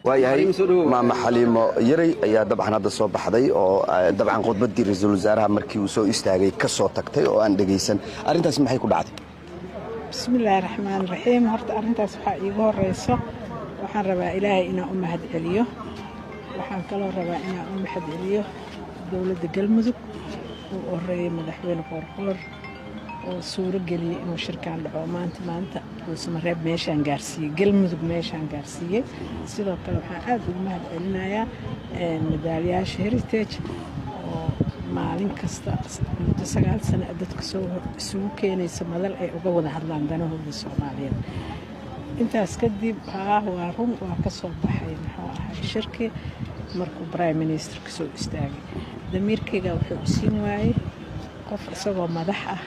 Waayahay, Maama Xaliimo Yarey ayaa dabcan hadda soo baxday oo dabcan khudbaddii ra-iisul wasaaraha markii uu soo istaagay ka soo tagtay oo aan dhegaysan. Arrintaas maxay ku dhacday? Bismillaahi raxmaan raxiim. Horta arrintaas waxaa iigu horeyso, waxaan rabaa Ilaahay inaan u mahad celiyo. Waxaan kaloo rabaa inaan u mahad celiyo dowladda Galmudug uu horeeyay Madaxweyne Qoorqoor oo suuro geliyey inuu shirkan dhaco maanta, Dhuusamareeb meeshaan gaarsiiyey, Galmudug meeshaan gaarsiiyey. Sidoo kale waxaan aada ugu mahad celinayaa madaaliyaasha Heritage oo maalin kasta muddo 9 sano dadka soo isugu keenaysa madal ay uga wada hadlaan danahooda Soomaaliyeed. Intaas kadib, haa, waa run, waa ka soo baxay, muxuu ahay, shirki markuu prime minister ka soo istaagay. Damiirkayga wuxuu u siin waayey qof isagoo madax ah,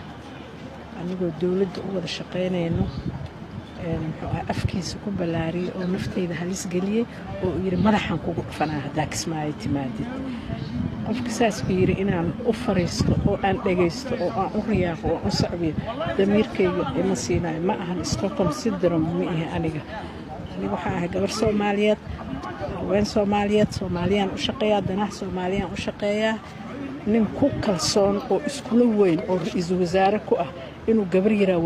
anigoo dowladda u wada shaqaynayno, muxuu ahay, afkiisa ku ballaariyey oo naftayda halis geliyey oo uu yidhi, "Madaxaan kugu dhufanaa haddaa Kismaayo timaadid." Qofka saas ku yidhi inaan u fariisto oo aan dhagaysto oo aan u riyaaqo oo aan u sacbiyo, damiirkayga ima siinayo. Ma ahan Stockholm syndrome, ma ihi aniga. Aniga waxaan ahay gabar Soomaaliyeed, haween Soomaaliyeed, Soomaaliyaan u shaqeeyaa, danaha Soomaaliyaan u shaqeeyaa. Nin ku kalsoon oo iskula weyn oo ra-iisul wasaare ku ah inuu gabar yiraa